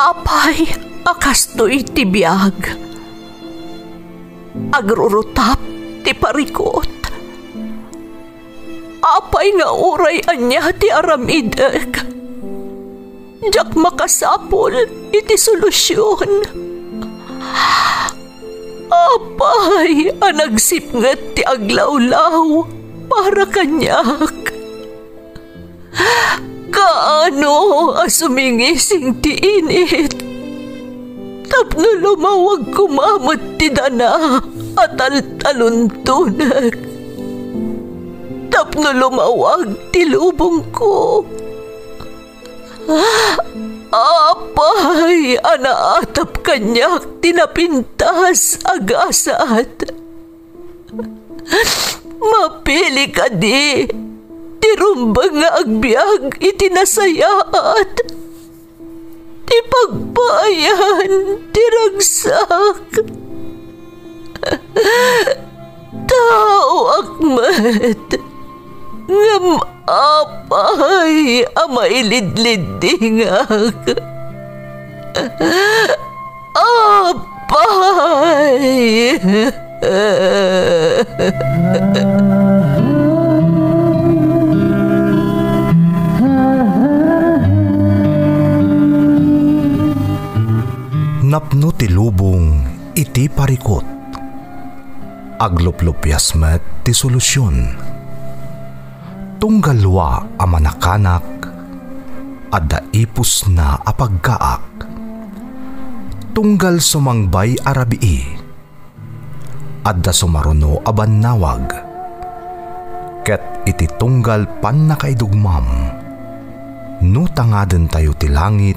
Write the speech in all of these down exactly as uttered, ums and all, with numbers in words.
Apay a kastoy ti biag? Agrurutap ti parikut. Apay nga uray ania ti aramidek, diak makasapul iti solusion. Apay a nagsipnget ti aglawlaw para kaniak? Kaano a sumingising ti init tapno lumawag koma met ti dana a taltaluntonek, tapno lumawag ti lubongko? Apay a naatap kaniak ti napintas a gasat? Mapili kadi ti rumbeng nga agbiag iti nasayaat, ti pagpaayan ti ragsak? Taoak met, ngem apay a mailidliddingak? Apay! Napno ti lubong iti parikut. Agluplupias met ti solusion. Tunggal wa a manakanak, adda ipusna a paggaak. Tunggal sumangbay a rabii, adda sumaruno a bannawag. Ket iti tunggal pannakaidugmam, no tangadentayo ti langit,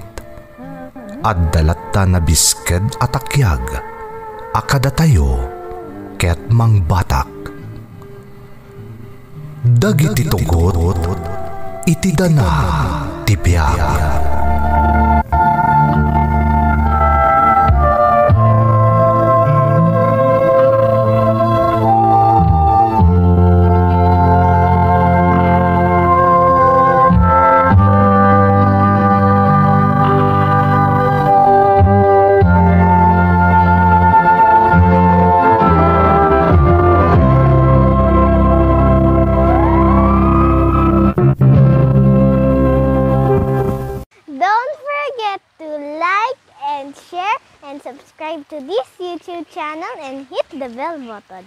adda latta nabisked a takiag a kadatayo ket mangbatak. Dagiti tugot iti dana ti biag. Don't forget to like and share and subscribe to this YouTube channel and hit the bell button.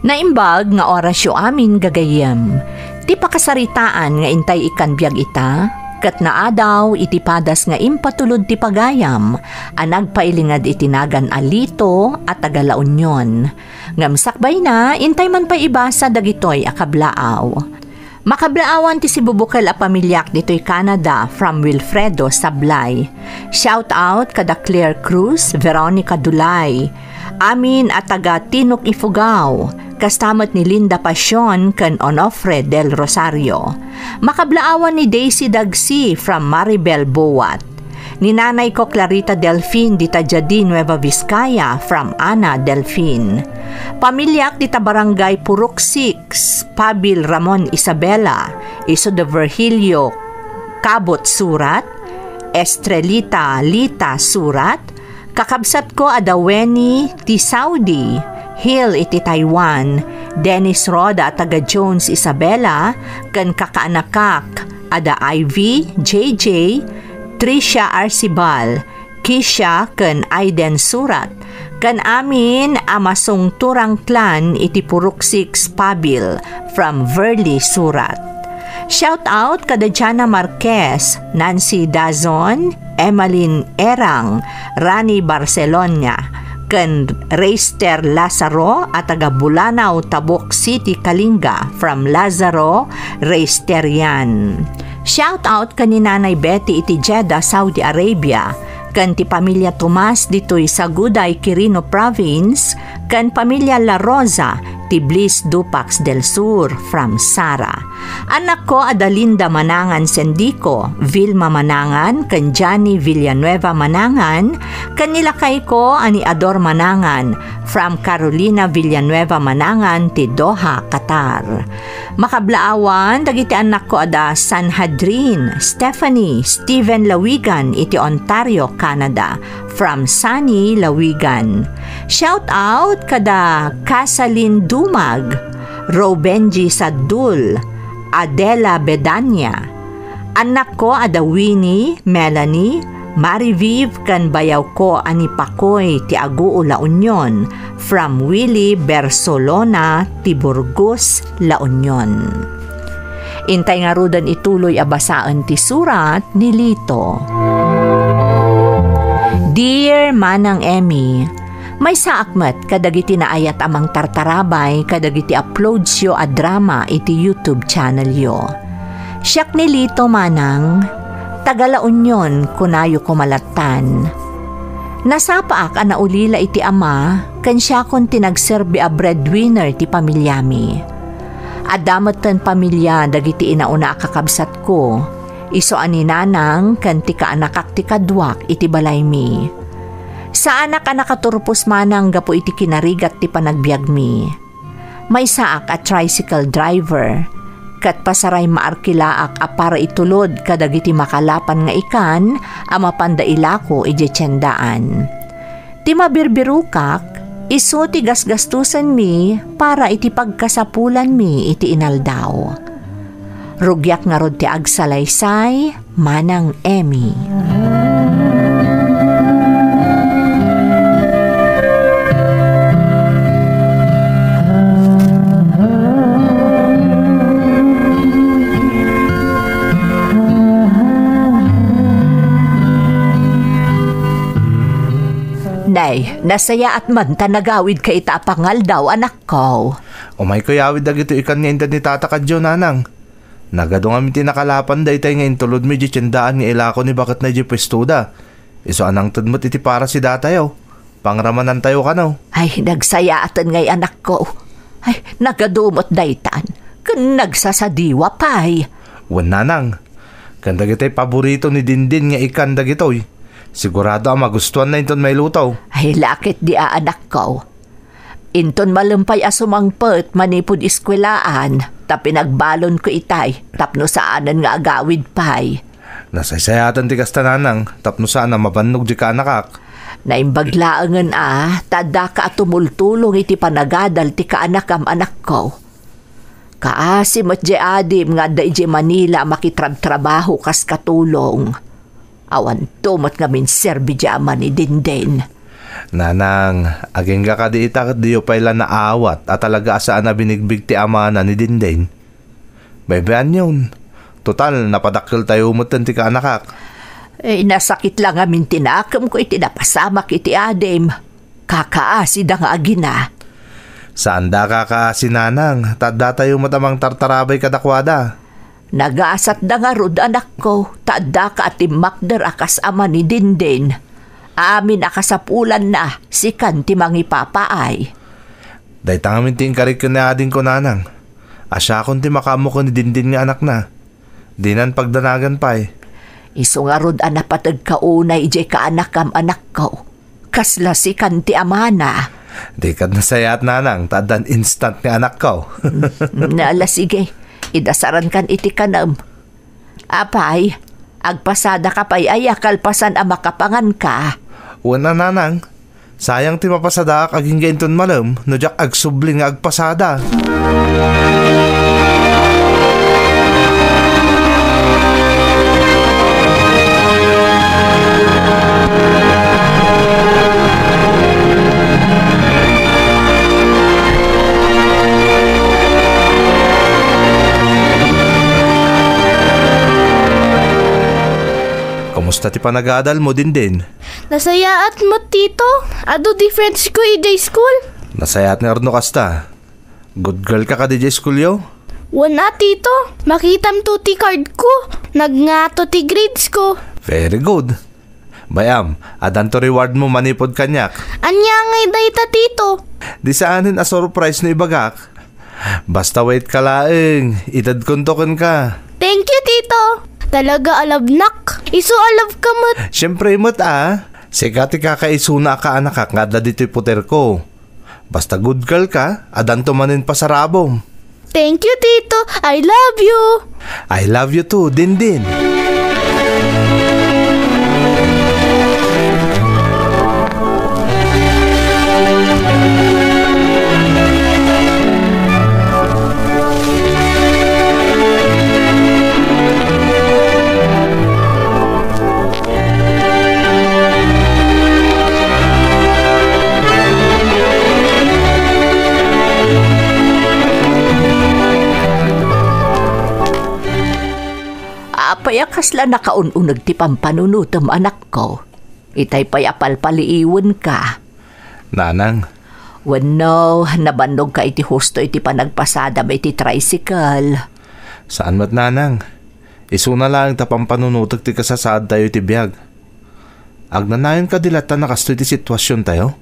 Naimbag nga orasyo amin, gagayyem. Ti pakasaritaan nga intay ikkan biag ita, ket naadaw iti padas nga impatulod ti pagayam a nagpailinged iti nagan a Lito a taga La Union. Ngem sakbayna, intay man pay ibasa dagitoy a kablaaw. Makablaawan ti sibubukel a pamiliak ditoy Canada from Wilfredo Sablay. Shout out kada Claire Cruz, Veronica Dulay, amin a taga Tinok Ifugao, kasta met ni Linda Pasion ken Onofre del Rosario. Makablaawan ni Daisy Dagsi from Maribel Buat. Ni nanayko Clarita Delfin dita Jadi, Nueva Vizcaya from Ana Delfin. Pamiliak dita Barangay Purok six, Pabil Ramon Isabela, isu da Virgilio Cabot Surat, Estrelita Lita Surat, kakabsatko a da Weni ti Saudi, Hill iti Taiwan, Dennis Roda a taga Jones Isabela, ken kakaanakak a da Ivy, J J, Tricia Arcibal, Kisha ken Aiden Surat, ken amin a masungturang clan iti Purok six Pabil from Verly Surat. Shout out kada Jana Marquez, Nancy Dazon, Emmeline Erang, Rani Barcelona, ken Reister Lazaro a taga Bulanao, Tabuk City, Kalinga, from Lazaro Reisterian. Shout out ken ni Nanay Betty iti Jeddah, Saudi Arabia, ken ti pamilya Tomas ditoy Saguday, Quirino Province, ken pamilya La Rosa ti Bliss Dupax del Sur, from Sara. Annakko a da Linda Manangan Sendico, Vilma Manangan, ken Johnny Villanueva Manangan, ken ni lakayko a ni Ador Manangan, from Carolina Villanueva Manangan ti Doha, Qatar. Makablaawan dagiti annakko a da Sanhedrin, Stephanie, Steven Lawigan iti Ontario, Canada, from Sunny Lawigan. Shout out kada Casalin Dumag, Robenji Saddul, Adela Bedania. Annakko a da Winnie, Melanie, Mariviv ken bayawko a ni Pakoy ti Aguo, La Union, from Willie Bersolona ti Burgos, La Union. Intay ngaruden ituloy a basaen ti surat ni Lito. Dear Manang Emmy, maysaak met kadagiti naayat a mangtartarabay kadagiti uploadsyo a drama iti YouTube channelyo. Siak ni Lito, Manang, taga La Union, kunayo koma lattan. Nasapaak a naulila iti ama, ken siakon ti nagserbi a breadwinner ti pamilyami. Adda metten pamilia dagiti inauna a kakabsatko, isu a ni Nanang ken ti kaanakak ti kaduak iti balaymi. Saanak a nakaturpos, Manang, gapu iti kinarigat ti panagbiagmi. Maysaak a tricycle driver, ket pasaray maarkilaak a para itulod kadagiti makalapan nga ikan a mapanda ilako idiay tiendaan. Ti mabirbirokak, isu ti gasgastosenmi para iti pagkasapulanmi iti inaldaw. Rugiak ngarud ti agsalaysay, Manang Emmy. Nay, nasayaat man ta nagawidka ita a pangaldaw, anakko. Umayko yawid dagitoy ikan nga inted ni Tata kadyo, Nanang. Nagadu ngamin ti nakalapan daytay nga intulodmi idiay tiendaan nga ilako ni baketna idiay puestoda. Isu a nangted met iti para si datayo. Pangramanantayo kano. Ay, nagsayaaten ngay, anakko. Ay, nagadu met daytan. Ken nagsasadiwa pay. Wen, Nanang. Ken dagitoy paborito ni Dindin nga ikan dagitoy. Sigurado a magustuanna inton mailuto. Ay, laketdi a, anakko. Inton malem pay a sumangpet manipud eskuelaan, ta pinagbalonko itay tapno saanen nga agawid pay. Nasaysayaten ti kasta, Nanang, tapno saan a mabannog di kaanakak. Naimbag laengen a, ta addaka a tumultulong iti panagadal ti kaanakam, anakko. Kaasi met di adim nga adda idiay Manila a makitrabtrabaho kas katulong. Awanto met ngamin serbi di ama ni Dindin. Nanang, agingga kadi ita ket diyo pay la naawat a talaga a saan a binigbig ti amana ni Dindin? Baybayanyon. Total, napadakkeltayo metten ti kaanakak. Eh, nasakit la ngamin ti nakemko iti napasamak iti adim. Kakaasida nga agina. Saanda a kakaasi, Nanang, ta addatayo met a mangtartarabay kadakuada. Nagasatda ngarud, anakko, ta addaka a timmakder a kas ama ni Dindin. Amin a kasapulanna, sikan ti mangipapaay. Dayta ngamin ti inkarik ken ni adingko, Nanang. A siakon ti makaammo ken ni Dindin nga anakna. Dinan pagdanagan pay. Isu ngarud a napategka unay idiay kaanakam, anakko. Kasla sikan ti amana. Dika nasayaat, Nanang, ta addan instant nga anakko. Mm, ala, sige. Idasarankan iti kanem. Apay, agpasadaka pay aya kalpasan a makapanganka? Wen a, Nanang. Sayang ti mapasadaak agingga inton malem no diak agsubli nga agpasada. Kumusta ti panagadalmo, Dindin? Nasayaat met, Tito. Adu ti friends ko idiay school. Nasayaat nga arno kasta. Good girl ka kadi idiay school yo? Wen a, Tito. Makitamto ti card ko. Nagngato ti grades ko. Very good. Bay-am, addanto reward mo manipud kaniak. Ania ngay dayta, Tito? Di saanen a surprise no ibagak. Basta wait ka laeng, itedkonto kenka. Thank you, Tito. Talaga a love nak. Isu a love ka met. Siyempre met a. Sika ti kakaisuna a kaanakak nga adda ditoy puterko. Basta good girl ka, adanto manen pasarabom. Thank you, Tito. I love you. I love you too, Dindin. Apay a kasla nakaun-uneg ti pampanunotem, anakko? Itay pay a palpaliiwenka. Nanang. Wenno, nabannogka iti husto iti panagpasadam iti tricycle? Saan met, Nanang. Isuna laeng ta pampanunotek ti kasasaadtayo iti biag. Agnanayon kadi latta a kastoy ti situasiontayo?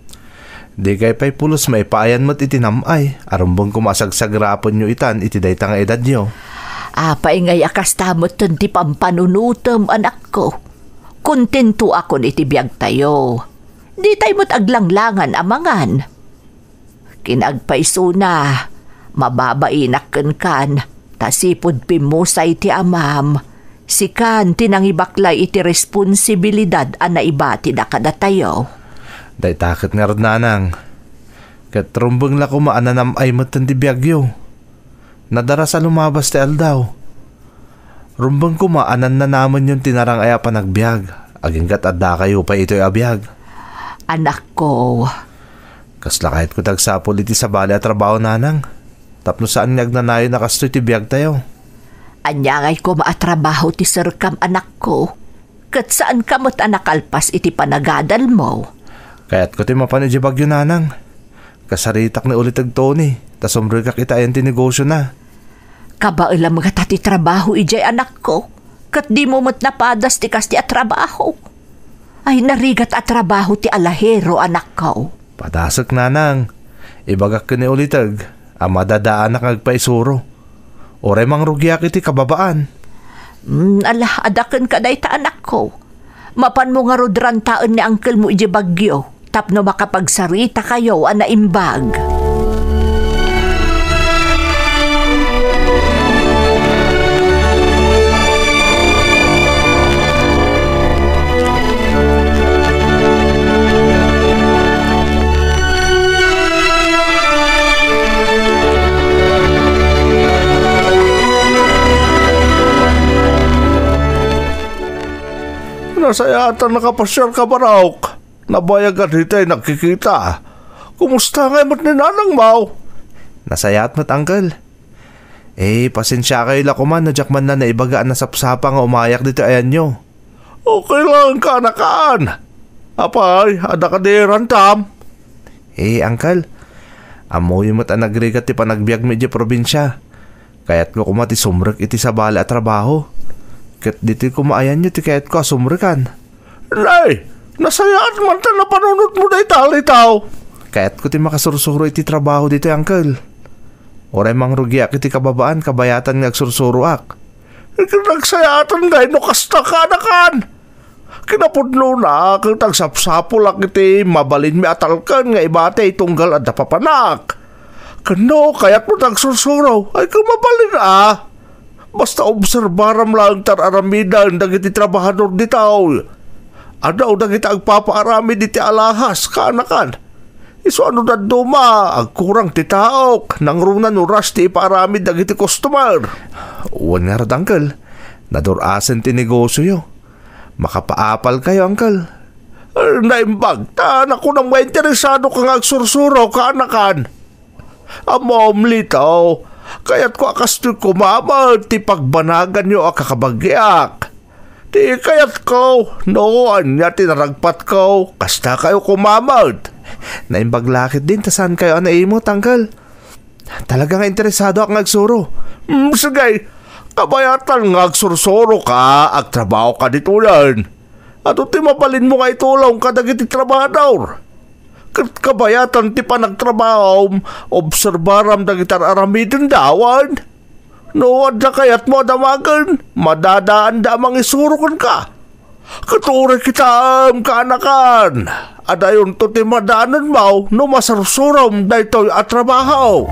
Dikay pay pulos maipaayan met iti nam-ay a rumbeng koma a sagsagrapenyo itan iti dayta nga edadyo. Apay ngay a kasta metten ti pampanunotem, anakko? Kontentoakon iti biagtayo. Ditay met aglanglangan a mangan. Kinagpaisuna, mababainak kenkan, ta sipud pimmusay ti amam, sikan ti nangibaklay iti responsibilidad a naibatida kadatayo. Dayta ket ngarud, Nanang. Ket rumbeng la koma a nanam-ay metten ti biagyo. Nadaras a lumabas ti aldaw. Rumbeng koma a nannanamenyon ti narang-ay a panagbiag, agingga't addakayo pay itoy a biag. Anakko. Kasla kayatko ti agsapul iti sabali a trabaho, Nanang, tapno saan nga agnanayon a kastoy ti biagtayo. Ania ngay koma a trabaho ti serkam, anakko? Ket saanka met a nakalpas iti panagadalmo. Kayatko ti mapan idiay Baguio, Nanang. Kasaritak ni Uliteg Tony, ta sumrekak iti ayan ti negosiona. Kabaelam ngata ti trabaho idiay, anakko, ket dimo met napadas ti kasta a trabaho. Ay, narigat a trabaho ti alahero, anakko. Padasek, Nanang. Ibagak ken ni Uliteg a madadaanak nga agpaisuro. Uray mangrugiak iti kababaan. Mm, ala, adda kenka dayta, anakko. Mapanmo ngarud rantaen ni angkelmo idiay Baguio tapno makapagsaritakayo a naimbag. Nasayaat a nakapasiarka, Barok. Nabayagan itay nagkikita. Kumusta ngay met ni nanangmo? Nasayaat met, Uncle. Eh, pasensiakayo la koman no diak man la naibaga a nasapsapa nga umayak ditoy ayanyo. Okay lang, kaanakan. Apay, adda kadi rantam? Eh, Uncle, ammoyo met a nagrigat ti panagbiagmi idiay probinsia. Kayatko koma ti sumrek iti sabali a trabaho. Ket ditoy koma ayanyo ti kayatko a sumrekan. Nay, nasayaat man ta napanunotmo dayta, Litaw. Kayatko ti makasursuro iti trabaho ditoy, Uncle. Uray mangrugiak iti kababaan, kabayatan nga agsursuroak. Ket nagsayaatan ngay no kasta, kaanakan. Kinapudnona, ket agsapsapulak iti mabalinmi a talken nga ibati tunggal adda papanak. Ken no kayatmo ti agsursuro, ay, ket mabalin a. Basta obserbaram laeng ti ar-aramiden dagiti trabahador ditoy. Adu dagiti agpapaaramid iti alahas, kaanakan. Isu a no dadduma, agkurang ti taok, nangruna no rush ti ipaaramid dagiti customer. Wen ngarud, Uncle, nadur-asen ti negosioyo. Makapaapalkayo, Uncle. Eh, naimbag, ta nakunam nga interesadoka nga agsursuro, kaanakan. Ammom, Litaw, kayatko a kastoy koma met ti pagbanaganyo a kakabagiak. Ti kayatko, no ania ti naragpatko, kastakayo koma met. Naimbag la ketdin ta saankayo a naimut, Uncle. Talaga nga interesadoak nga agsuro. Mm, sige, kabayatan nga agsursuroka, agtrabahoka ditoyen. Adu ti mabalinmo nga itulong kadagiti trabahador. Ket kabayatan ti panagtrabahom, obserbaram dagiti ar-aramidenda, awan? No adda kayatmo a damagen, madadaanda a mangisuro kenka. Ket uray kitaem, kaanakan, adayonto ti madaanenmo no masursurom daytoy a trabaho.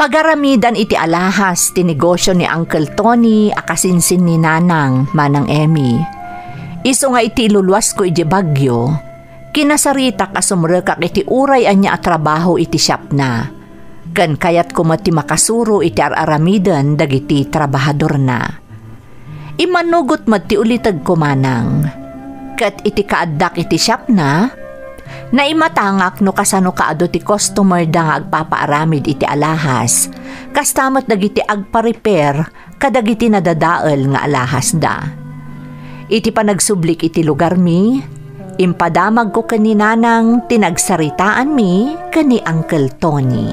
Pagaramidan iti alahas ti negosio ni Uncle Tony a kasinsin ni Nanang, Manang Emmy. Isu nga iti iluluasko idiay Baguio, kinasaritak a sumrekak iti uray ania a trabaho iti shopna, ken kayatko met ti makasuro iti ar-aramiden dagiti trabahadorna. Immanugot met ti ulitegko, Manang. Ket iti kaaddak iti shopna, naimatangak no kasano kaadu ti customerda nga agpapaaramid iti alahas, kasta met dagiti agpa-repair kadagiti nadadael nga alahasda. Iti panagsublik iti lugarmi, impadamagko ken ni Nanang ti nagsaritaanmi ken ni Uncle Tony.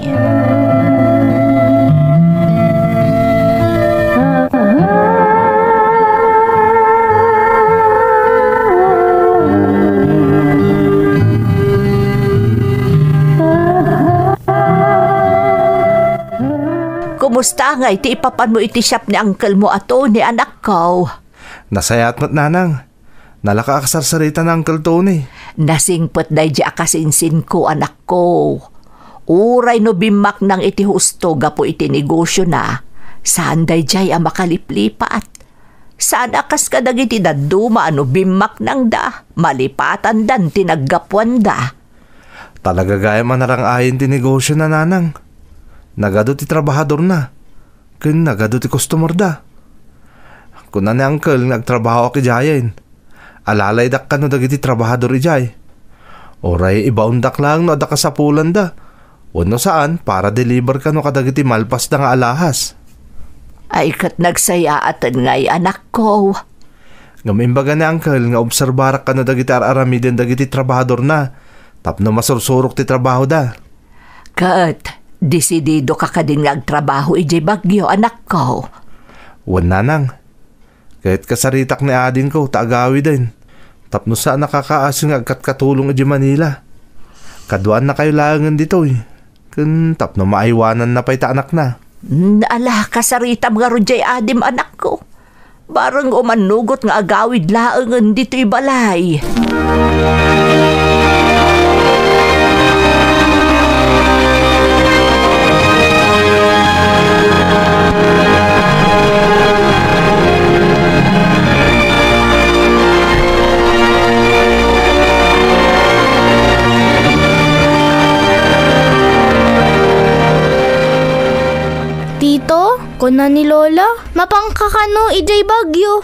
Kumusta ngay ti ipapanmo iti shop ni uncle mo a Tony, anakko? Nasayaat met, Nanang. Nalaka a kasarsarita ni Uncle Tony. Nasingpet daydi a kasinsinko, anakko. Uray no bimmaknang iti husto gapu iti negosiona, saan daydiay a makaliplipat. Saan a kas kadagiti dadduma a no bimmaknangda, malipatandan ti naggapuanda. Talaga gayam a narang-ayen ti negosiona, Nanang. Nagadu ti trabahadorna. Ken nagadu ti customerda. Kuna ni Uncle nga agtrabahoak idiayen. Alalaydak kano dagiti trabahador idiay. Uray ibaondak laeng no adda kasapulanda. Wenno saan, para deliver kano kadagiti malpasda nga alahas. Ay, ket nagsayaaten ngay, anakko. Ngem imbaga ni Uncle nga obserbarak kano dagiti ar-aramiden dagiti trabahadorna tapno masursurok ti trabahoda. Ket, desidido ka kadin nga agtrabaho idiay Baguio, anakko? Wen, Nanang. Ket kasaritak ni adingko ta agawiden tapno saan a kakaasi nga agkatkatulong idiay Manila. Kaduaannakayo laengen ditoy, ken tapno maaywananna pay ta anakna. Mm, ala, kasaritam ngarud diay adim, anakko. Bareng umannugot nga agawid laengen ditoy balay. Tito, kuna ni Lola, mapanka kano idiay Baguio?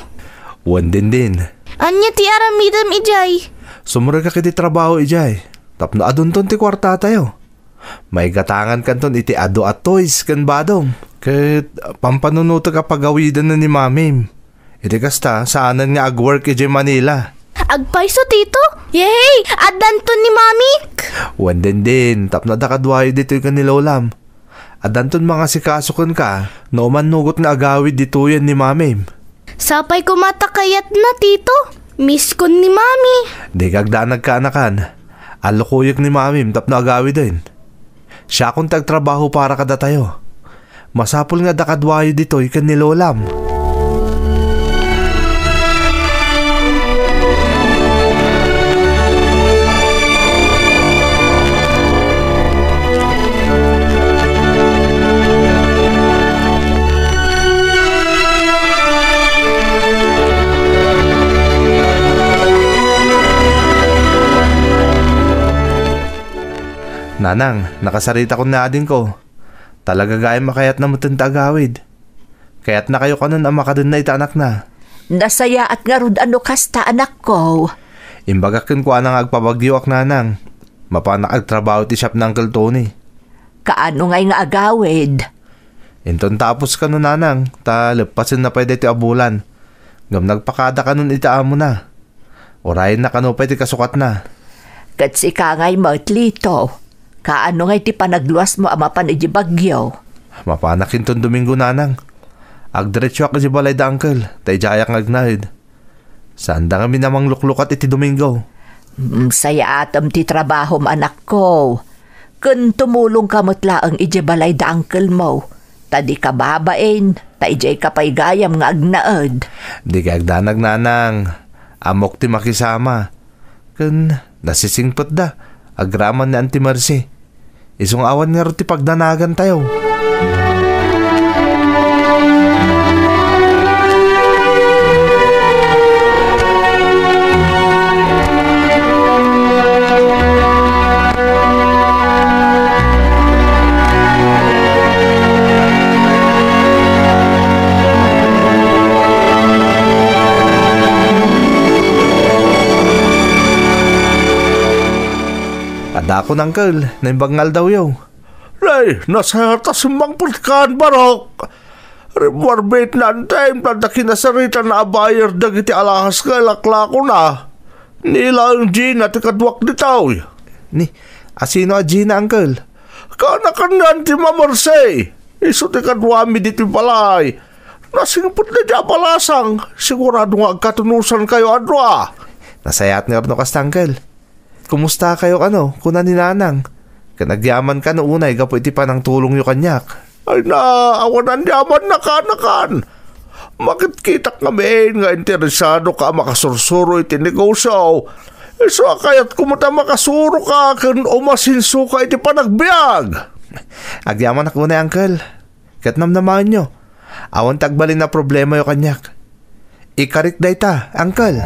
Wen, Dindin. Ania ti aramidem idiay? Sumrekak iti trabaho idiay tapno adunton ti kuartatayo. Maigatangankanton iti adu a toys ken badom. Ket pampanunotek a pagawidenna ni Mamim. Iti kasta, saanen nga agwork idiay Manila. Agpayso, Tito? Yehey! Addanton ni Mamik! Wen, Dindin, tapno adda kaduayo ditoy ken ni Lolam. Addanton mangasikaso kenka no umannugot nga agawid ditoyen ni Mamim. Sapay koma ta kayatna, Tito. Misskon ni Mami. Dika agdanag, kaanakan. Allukoyek ni Mamim tapno agawiden. Siakon ti agtrabaho para kadatayo. Masapul nga adda kaduayo ditoy ken ni Lolam. Nanang, nakasaritakon ni adingko. Talaga gayam a kayatna metten ti agawid. Kayatnakayo kanon a makadenna iti anakna. Nasayaat ngarud a no kasta, anakko. Imbagak kenkuana nga agpabagyoak, nanang. Mapanak agtrabaho iti shop ni Uncle Tony. Kaano ngay nga agawid? Inton tapos kano, nanang, ta leppasenna pay daytoy a bulan. Ngem nagpakada kanon iti amona. Urayenna kano pay ti kasukatna. Ket sika ngay met, Lito. Kaano ngay ti panagluasmo a mapan iti bagyo? Mapanak inton Domingo, nanang. Agdiretsoak iti balay da uncle, ta idiayak nga agnaed. Saanda ngamin a mangluklukat iti Domingo. Mm, sayaatem ti trabahom, anakko. Ken tumulongka met laeng iti balay da uncle mo. Ta dika babain, ta idiayka pay gayam nga agnaed. Dika agdanag, nanang. Ammok ti makisama. Ken nasisingpetda, agraman ni Auntie Mercy. Isu nga awan ngarud ti pagdanagantayo. Adakon, uncle, naimbag nga aldawyo. Nay, nasayaat a simmangpetkan, Barok. Rimmuar met ni Antem ta adda kinasaritanna a buyer dagiti alahas nga ilaklakona. Ni laeng Gina ti kaduak ditoy. Ni, asino a Gina, uncle? Kaanakan ni Auntie Mercy. Isu ti kaduami ditoy balay. Nasingpetda diay a balasang. Sigurado nga agkatunosankayo a dua. Nasayaat ngarud no kasta, uncle. Kumustakayo kano? Kuna ni nanang. Ken agyaman kano unay gapu iti panangtulongyo kaniak? Ay na, awan anyamannaka, kaanakan. Makitkitak ngamin nga interesadoka a makasursuro iti negosio. Isu a kayatko met a makasuroka ken umasensioka iti panagbiag. Agyamanak unay, uncle. Ket namnamaenyo, awan ti agbalin a problemayo kaniak. Ikarik dayta, uncle.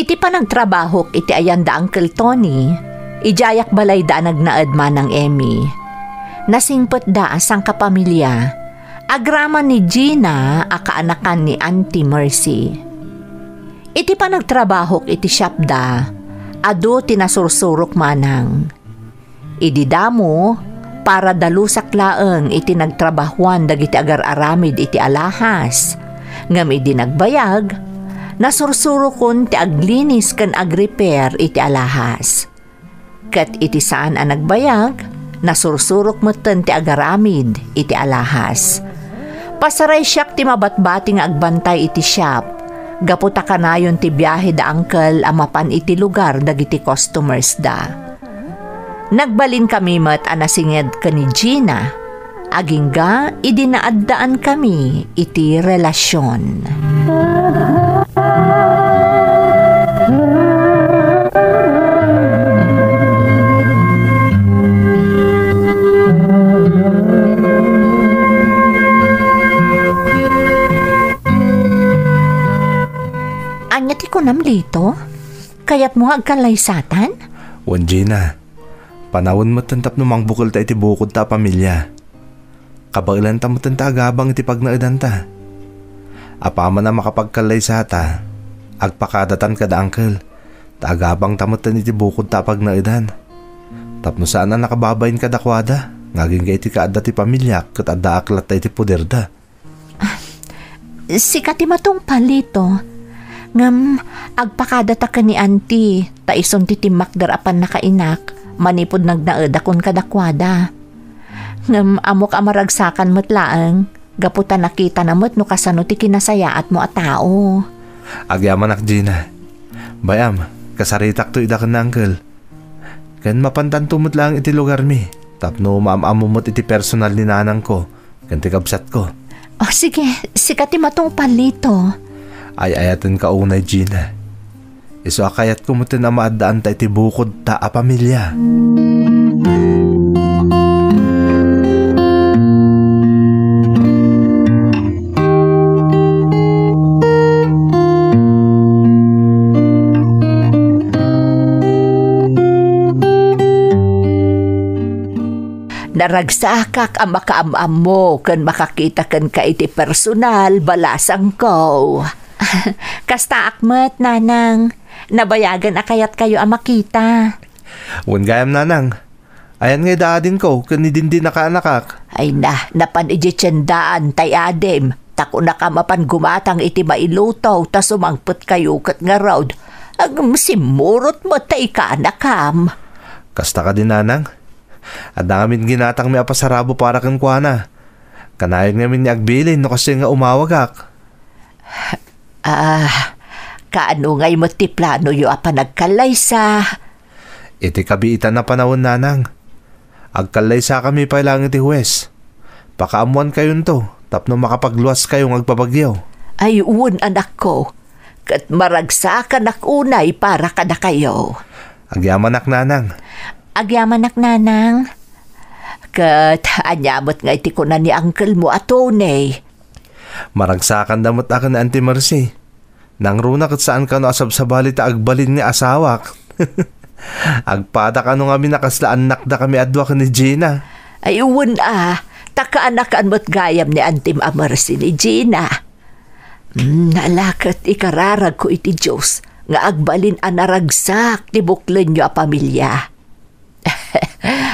Iti panagtrabahok iti ayan da Uncle Tony, idiayak balay da a nagnaed, Manang Emmy. Nasingpetda a sangkapamilia, agraman ni Gina a kaanakan ni Auntie Mercy. Iti panagtrabahok iti shop da, adu ti nasursurok, Manang. Idi damo, para dalusak laeng iti nagtrabahuan dagiti agar-aramid iti alahas. Ngem idi nagbayag, nasursurokon ti aglinis ken agrepair iti alahas. Ket iti saan a nagbayag, nasursurok metten ti agaramid iti alahas. Pasaray siak ti mabatbati nga agbantay iti shop, gapu ta kanayon ti biahe da uncle a mapan iti lugar dagiti customers da. Nagbalinkami met a nasinged ken ni Gina, agingga idi naaddaankami iti relasion. Ania ti kunam, Lito? Kayatmo nga agkallaysatan? Wen, Gina. Panawen metten tapno mangbukelta iti bukodta a pamilia. Kabaelanta metten ta agabang iti pagnaedanta. Apaman a makapagkallaysata, agpakadatan kada uncle, ta agabangta metten iti bukodta a pagnaedan. Tapno saan a nakababain kadakuada, nga agingga iti kaadda ti pamiliak ket addaak latta iti poderda. Sika ti matungpal, Lito. Ngem agpakadata ken ni Auntie, ta isun ti timmakder a pannakainak manipud nagnaedakon kadakuada. Ngem ammok a maragsakan met laeng, gapu ta nakitana met no kasano ti kinasayaatmo a tao. Agyamanak, Gina. Bay-am, kasaritakto ida ken ni Uncle. Ken mapantanto met laeng iti lugarmi. Tapno maam-ammo met iti personal ni nanangko ken ti kabsatko. O, sige, sika ti matungpal, Lito. Ay-ayatenka unay, Gina. Isu a kayatko metten a maaddaanta iti bukodta a pamilia. Naragsakak a makaam-ammo ken makakita kenka iti personal, balasangko. Kastaak met, nanang. Nabayagen a kayatkayo a makita. Wen gayam, nanang. Ayan nga ida adingko ken ni Dindin a kaanakak. Ay na, napan idiay tiendaan tay adim. Ta kunakam a pan gumatang iti mailuto ta sumangpetkayo ket ngarud, agsimmurot met ta ikaanakam. Kasta kadi, nanang? Adda ngamin ginatangmi a pasarabo para kenkuana. Kanayon ngamin nga agbilin no kastoy nga umawagak. Ah, kaano ngay met ti planoyo a panagkallaysa? Iti kabiitan a panawen, nanang, agkallaysakami pay laeng iti huwes. Pakaammoankayonto tapno makapagluaskayo nga agbabagyo. Ay, wen, anakko. Ket maragsakanak unay para kadakayo. Agyamanak, nanang. Agyamanak, nanang. Ket ania met ngay ti kuna ni uncle mo a Tony? Maragsakanda met a ken ni Auntie Mercy. Nangruna ket saan kano a sabsabali ta agbalin nga asawak. Agpada kano ngamin a kasla annakdakami a dua ken ni Gina. Ay, wen a, ta kaanakan met gayam ni Antim a Mercy ni Gina. Hmm, ala ket ikararagko iti Dios nga agbalin a naragsak ti buklenyo a pamilia.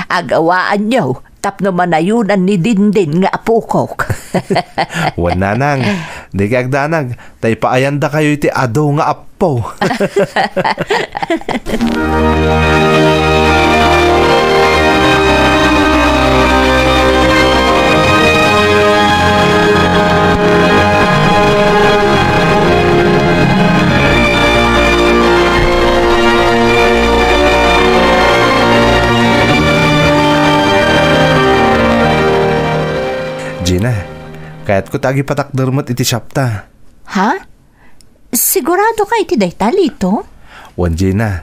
Agawaanyo tapno manayonan ni Dindin nga apokok. Wen, nanang, dika agdanag, ta ipaayandakayo iti adu nga appo. Gina, kayatko ta agipatakder met iti shopta. Ha? Sigurado ka iti dayta, Lito? Wen, Gina.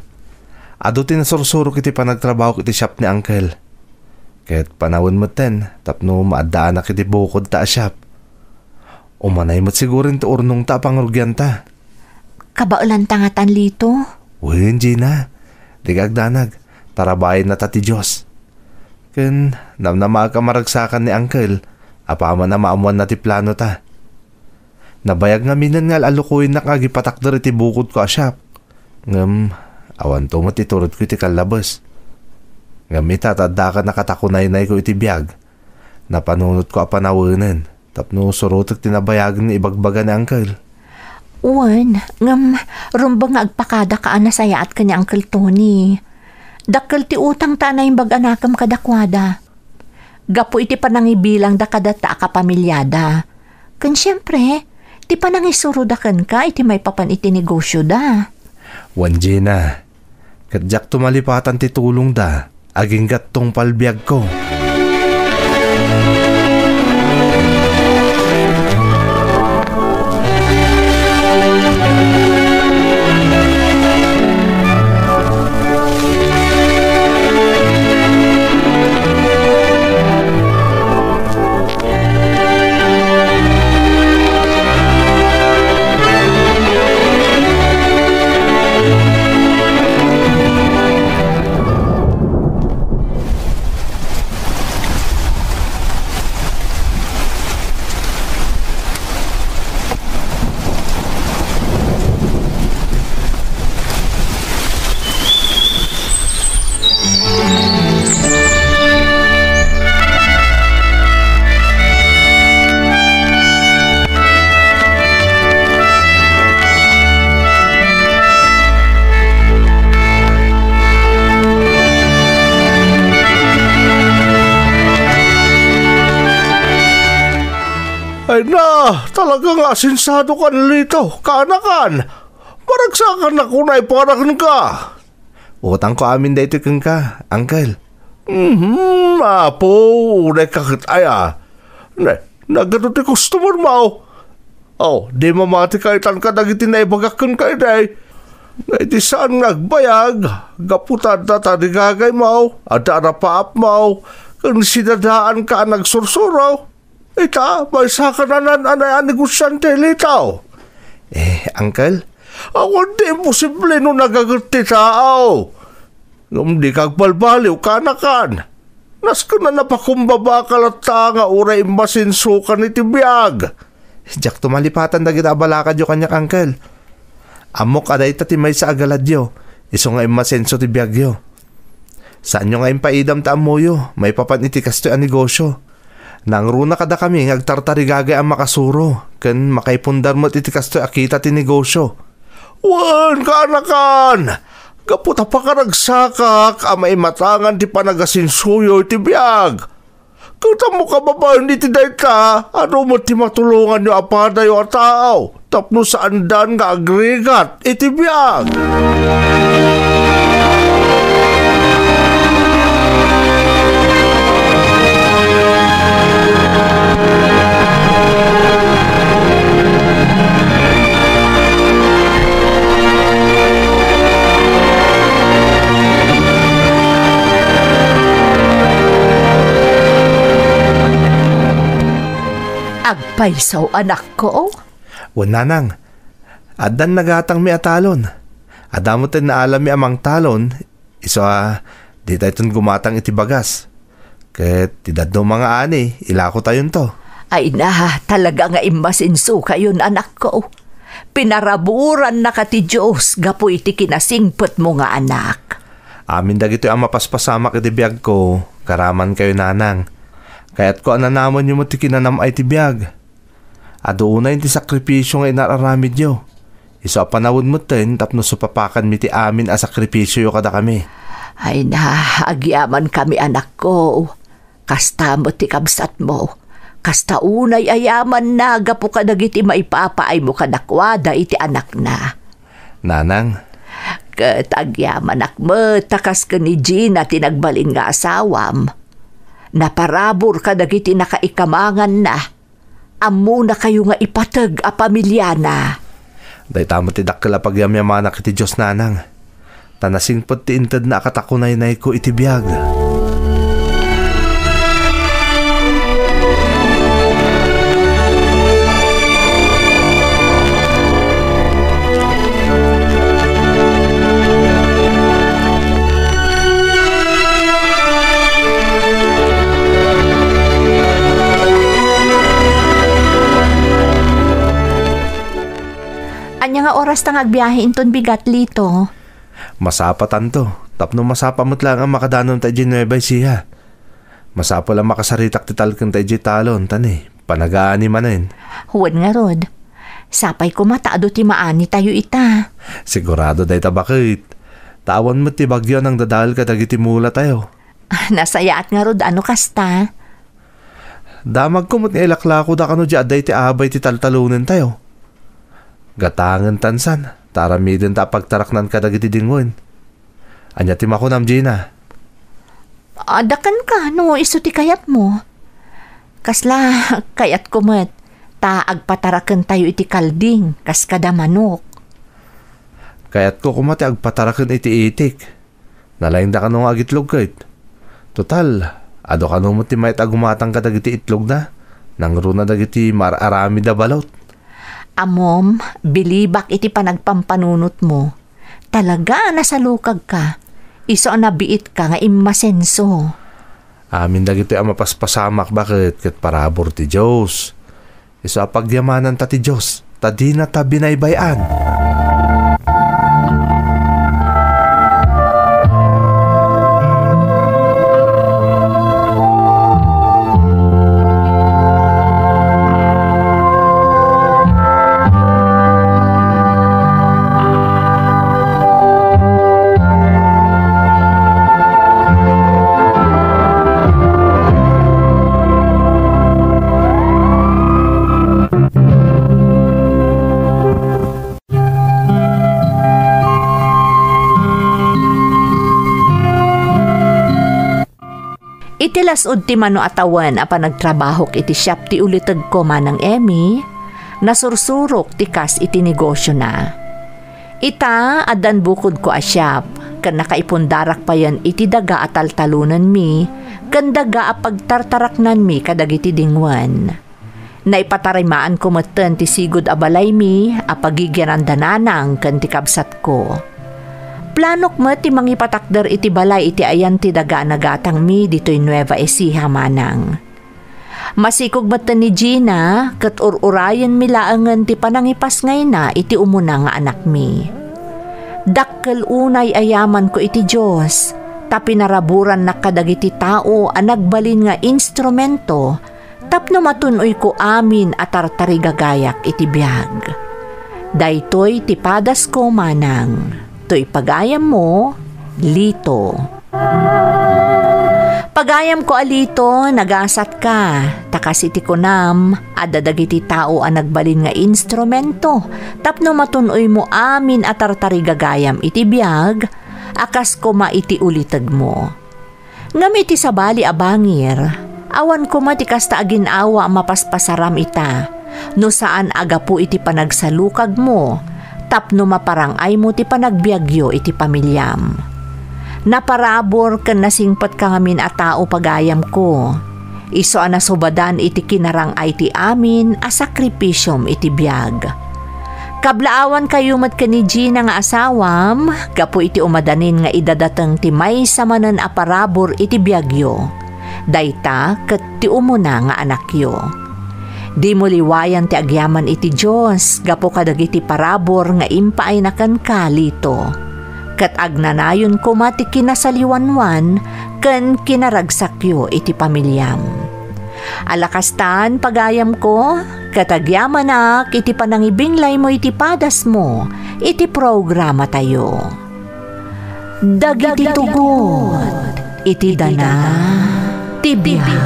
Adu ti nasursurok iti panagtrabahok iti shop ni Uncle. Ket panawen metten tapno maaddaanak iti bukodta a shop. Umanay met siguren ti urnongta a pangrugianta. Kabaelanta ngatan, Lito? Wen, Gina. Dika agdanag. Tarabayennata ti Dios. Ken namnamaek a maragsakan ni Uncle apaman a maammoanna ti planota. Nabayag ngaminen nga al-alukoyennak nga agipatakder iti bukodko a shop. Ngem awanto met ituredko iti kallabes. Ngem ita, ta addakan a katakunaynayko iti biag, napanunotko a panawenen tapno surotek ti nabayagen nga ibagbaga ni Uncle. Wen, ngem rumbeng nga agpakadaka a nasayaat ken ni Uncle Tony. Dakkel ti utangta a naimbag a nakem kadakuada. Gapu iti panangibilangda kadatta a kapamiliada. Ken siempre, ti panangisuroda kenka iti maipapan iti negosioda. Wen, Gina, ket diakto malipatan ti tulongda agingga tungpal biagko. Ay na, talaga nga asensiado ka, Lito. Kaanakan. Maragsakannak unay para kenka. Utangko amin daytoy kenka, Uncle. Mhm, Apo, unay ka ket aya. Ne, nagano ti customer mo? Oh, di mamati ka itan kadagiti naibagak kenka idi. Nga iti saan nga agbayag, gapu ta adda tarigagaymo, adda arapaapmo, ken sidadaanka a nagsursuro. Ita, maysa ka nanan-anay a negosiante, Lito. Eh, Uncle? Awan ti imposible no nagaget ti tao. Ngem di ka agbalbaliw, kanakan. Nasken a napakumbabaka latta nga uray immasensokan iti biag. Diak tumalipatan dagiti abalakadyo kaniak, Uncle. Ammok a dayta ti maysa a galadyo, isu nga immasenso ti biagyo. Saanyo nga impaidam ta ammoyo maipapan iti kastoy a negosio. Nangruna kadakami nga agtartarigagay a makasuro ken makaipundar met iti kastoy a kita ti negosio. Wen, kaanakan! Gapu ta pakaragsakak a maimatangan ti panagasensoyo iti biag. Ket ammok a babaen iti dayta, adu met ti matulonganyo a padayo a tao tapno saandan nga agrigat iti biag. Agpayso, anakko? Wen, nanang. Addan nagatangmi a talon. Adda met ti naalammi a mangtalon, isu a, ditayton gumatang iti bagas. Ket ti dadduma nga ani, ilakotayonto. Ay na, talaga nga immasensokayon, anakko. Pinaraburannaka ti Dios gapu iti kinasingpetmo nga anak. Amin dagitoy a mapaspasamak iti biagko, karamankayo, nanang. Kayatko a nanamenyo met ti kinanam-ay ti biag. Adu unay ti sakripisio nga inar-aramidyo. Isu a panawen metten tapno supapakanmi ti amin a sakripisioyo kadakami. Ay na, agyamankami, anakko. Kasta met ti kabsatmo. Kasta unay a yamanna gapu kadagiti maipapaaymo kadakuada iti anakna. Nanang. Ket agyamanak met ta kas ken ni Gina ti nagbalin nga asawam. Naparabur kadagiti nakaikamanganna. Ammonakayo nga ipateg a pamiliana. Dayta met ti dakkel a pagyamyamanak iti Dios, nanang. Ta nasingpet ti intedna a katakunaynayko iti biag. Ania nga oras ta nga agbiahe inton bigat, Lito? Masapa tanto, tapno masapa met laeng a makadanon ta idiay Nueva Ecija. Masapul a makasaritak ti talkenta idiay talon, ta ni, panagaani manen. Wen ngarud, sapay koma ta adu ti maanitayo ita. Sigurado dayta, baket. Ta awan met ti bagyo a nangdadael kadagiti mulatayo. Nasayaat ngarud a no kasta. Damagko met nga ilaklakoda kano diay adda iti abay ti taltalonentayo. Gatangen tansan, ta aramidenta a pagtaraknan kadagiti dingwen. Ania ti makunam, Gina? Adda kenka no isu ti kayatmo. Kasla, kayatko met, ta agpatarakentayo iti kalding, kas kada manok. Kayatko koma ti agpataraken iti itik. Nalaingda kano nga agitlog ket. Total, adu kano met ti mayat a gumatang kadagiti itlogna, nangruna dagiti maar-aramid a balot. Ammom, bilibak iti panagpampanunotmo. Talaga a nasalukagka. Isu a nabiitka nga immasenso. Amin dagitoy a mapaspasamak, baket, ket parabur ti Dios. Isu a pagyamananta ti Dios, ta dinata binaybay-an. Ti las-ud ti mano a tawen a panagtrabahok iti siap ti ulitegko, Manang Emmy, nasursurok ti kas iti negosiona. Ita, addan bukodko a siap, ken nakaipundarak payen iti daga a taltalonenmi ken daga a pagtartaraknanmi kadagiti dingwen. Naipatarimaanko metten ti sigud a balaymi a pagigianan da nanang ken ti kabsatko. Planok met ti mangipatakder iti balay iti ayan ti daga a nagatangmi ditoy Nueva Ecija, Manang. Masikog metten ni Gina ket ur-urayenmi laengen ti panangipasngayna iti umuna nga anakmi. Dakkel unay a yamanko iti Dios, ta pinaraburannak kadagiti tao a nagbalin nga instrumento tapno matun-oyko amin a tartarigagayak iti biag. Daytoy ti padasko, Manang. Toy pagayammo, Lito. Pagayamko a Lito, nagasatka. Ta kas iti kunam, adda dagiti tao a nagbalin nga instrumento tapno matun-oymo amin a tartarigagayam iti biag, a kas koma iti ulitegmo. Ngem iti sabali a bangir, awan koma ti kasta a gin-awa a mapaspasaram ita, no saan a gapu iti panagsalukagmo tapno maparang-aymo ti panagbiagyo iti pamiliam. Naparabur ken nasingpetka ngamin a tao, pagayamko. Isu a nasubadan iti kinarang-ay ti amin a sakripisiom iti biag. Kablaawankayo met ken ni Gina nga asawam gapu iti umadanin nga idadateng ti maysa manen a parabur iti biagyo. Dayta ket ti umuna nga anakyo. Dimo liwayan ti agyaman iti Dios gapu kadagiti parabur nga impaayna kenka, Lito. Ket agnanayon koma ti kinasaliwanwan ken kinaragsakyo iti pamiliam. Ala kastan, pagayamko, ket agyamanak iti panangibinglaymo iti padasmo iti programatayo. Dagiti tugot iti dana ti biag.